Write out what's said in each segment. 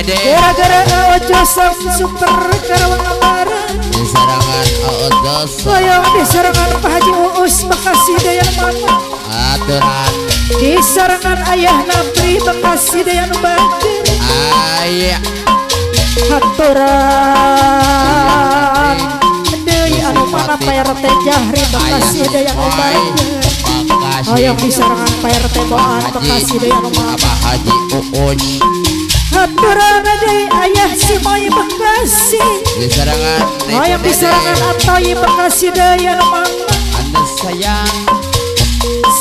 Dede Gara-gara Ojo Sang Super Karawang Barat disarangan Ojo Hoyong disarangan Pak Haji Uus Bekasi Dayan Mama aturan disarangan Ayah Nabri Bekasi Dayan Bagir ayah haturan deui anu mana Pak RT Jahri Bekasi Dayan Bagir hoyong disarangan Pak RT Boan Bekasi Dayan Mama Abah Haji Uus haturan deui Ayah Simoy Bekasi disarangan hoyong disarangan Atoy Bekasi Dayan Mama anda sayang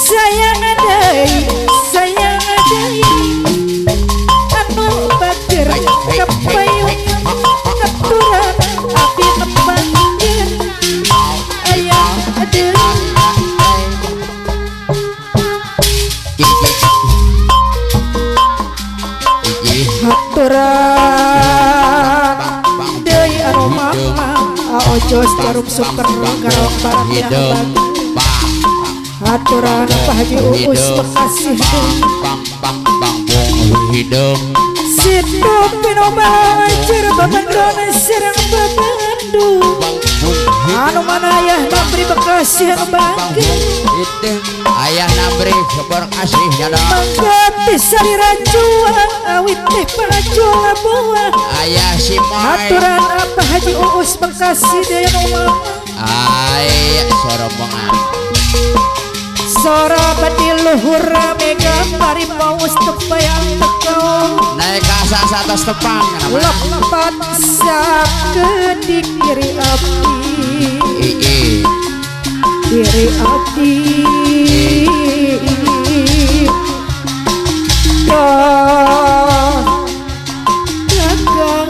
sayang deui sayang deui anu bageur kapayun aturan abdi nepangkeun aya deui haturan deui anu mama Ojos Jarum Super Karawang Barat yang bageur haturan Pak Haji Uus Bekasi bang bang bang bong hidung situ pinoba anjir babandon serang babandu anu mana ayah Nabri Bekasi anu bageur ayah Nabri Bekasi nyadong mangga bisa dirajua awit teh parajula buah ayah Simoy haturan Pak Haji Uus Bekasi deui anu mama ayah sorombongan sora badi luhur mega pari paus tebayang teko naik ke asas atas tepang lepat sakedik diri abdi diri abdi dagang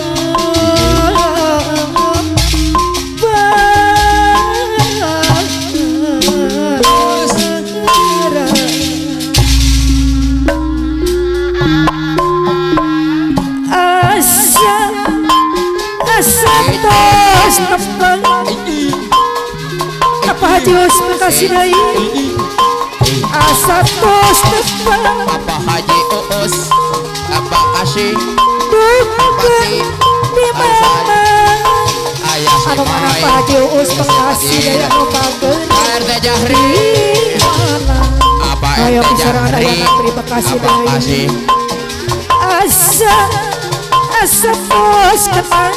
tos tepang apa Haji Uus Bekasi deui asa tos tepang apa Haji Uus apa kasih duka di mana anu mana Pak Haji Uus Bekasi deui anu bageur RT Jahri apa RT Jahri Bekasi deui asa asa tos tepang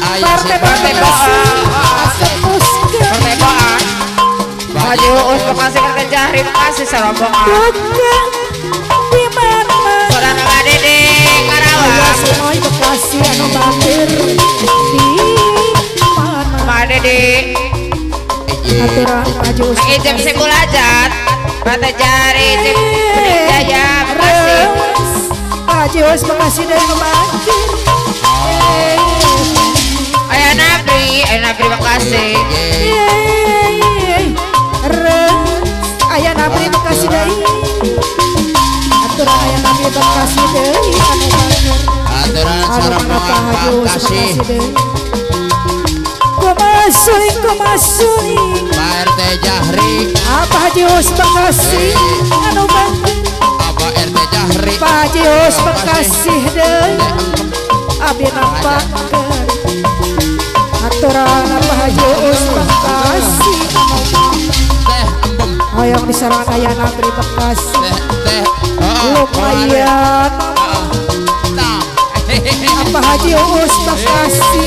Ayah Partai Boan Pak Haji Uus Bekasi RT Jahri Bekasi serombongan duka di mana Saudara Pak Dede Karawang Simoy Bekasi anu bageur di mana Pak Dede aturan Pak Haji Uus Ijem Singulajat RT Jahri Jaya Bekasi Pak Haji Uus Bekasi dari bageur Ayah Nabri Bekasi Ayah Nabri Bekasi deui aturan Ayah Nabri Bekasi deui anu bageur aturan anu mana Pak Haji Uus Bekasi Bekasi deui kumasuling kumasuling Pak RT Jahri apa Haji Uus Bekasi anu bageur apa RT Jahri Pak Haji Uus Bekasi deui abdi nampakeun aturan Pak Haji Uus Bekasi teh embem hoyong disarangan Ayah Nabri Bekasi teh teh lumayan apa Haji Uus Bekasi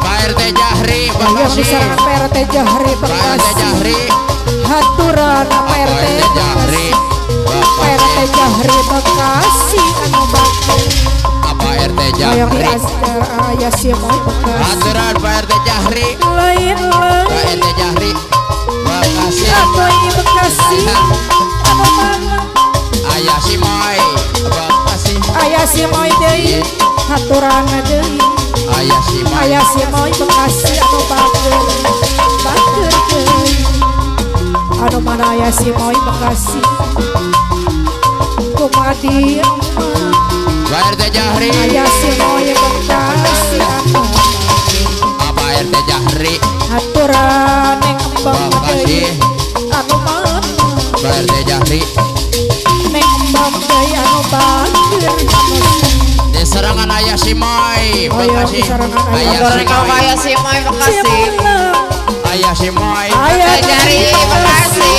Pak RT Jahri hoyong Bekasi disarangan Pak RT Jahri Pak RT Bekasi Jahri haturan Pak RT Jahri Pak RT Jahri Bekasi anu bageur apa RT hoyong Jahri Ayah Simoy Bekasi aturan Pak RT Jahri lain Pak lain RT Jahri Bekasi atau ini Bekasi anu mana Ayah Simoy Bekasi Ayah Simoy deui haturan deui Ayah Simoy Ayah Simoy Bekasi anu bageur bageur deui anu mana Ayah Simoy Bekasi kumadi Pak RT Jahri Ayah Simoy Bekasi anu apa RT Jahri haturan neng embang Bekasi deui anu mana Pak RT Jahri neng embang deui anu bageur anu Sarangan ayah si Moy Hoyong Bekasi. disarangan ayah. Ayah Hatur si ka Moy. Ayah si Moy Bekasi. Ayah si Moy. Ayah RT Jahri Bekasi.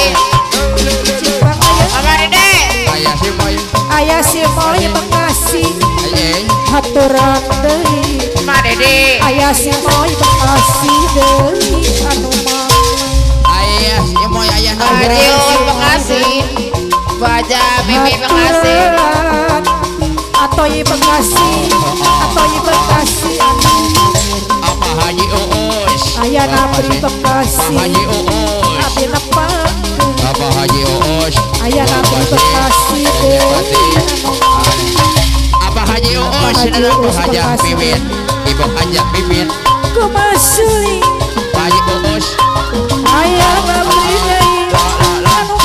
Cipang ayah. Mama Dede. Ayah si Moy. Ayah si Moy Bekasi. Aye. Haturan deui. Mama Dede. Ayah si Moy Bekasi deui anu mah. Ayah si Moy ayah Haji Nabri. Uus Bekasi. Baja Mimi Bekasi. Haturan Atoy Bekasi. Atoy Bekasi anu Apa Haji Uus? Ayah Nabri Bekasi. Pak Haji Uus. Abi nepangkeun. Apa Haji Uus? Ayah Nabri Bekasi deui anu Apa Haji Uus? Haji Apa Uus Hajah Bekasi. Mimin? Ibu Hajah Mimin. Kumasuli Pak Haji Uus. Ayah Nabri deui anu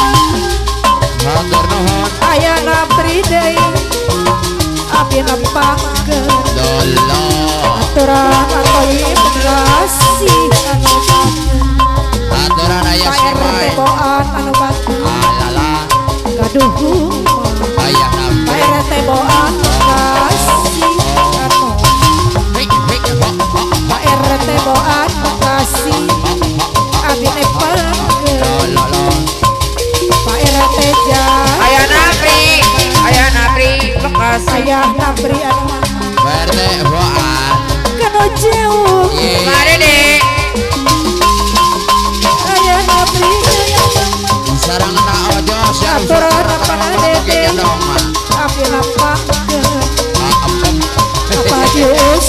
Hatur nuhun. Ayah Nabri deui abi nepangkeun. Dolo. Aturan atoy Bekasi anu Aturan ayah Pak si RT Moy. Boan anu bagus Alala. gaduh rumah. Ayah Pak Nabri. RT Boan Bekasi anu Hik hik ho ho Pak RT Boan Bekasi abi nepangkeun. Dolo. Pak RT Jaya Ayah Nabri. Ayah Nabri Bekasi. Ayah Nabri anu Pak RT Boan. kanu jauh Ye. Mama Dede. Ayah Nabri Sarang na ojo siang. Aturan apa Dede Gendong mah. abi nepangkeun. Ah, Apa Haji Uus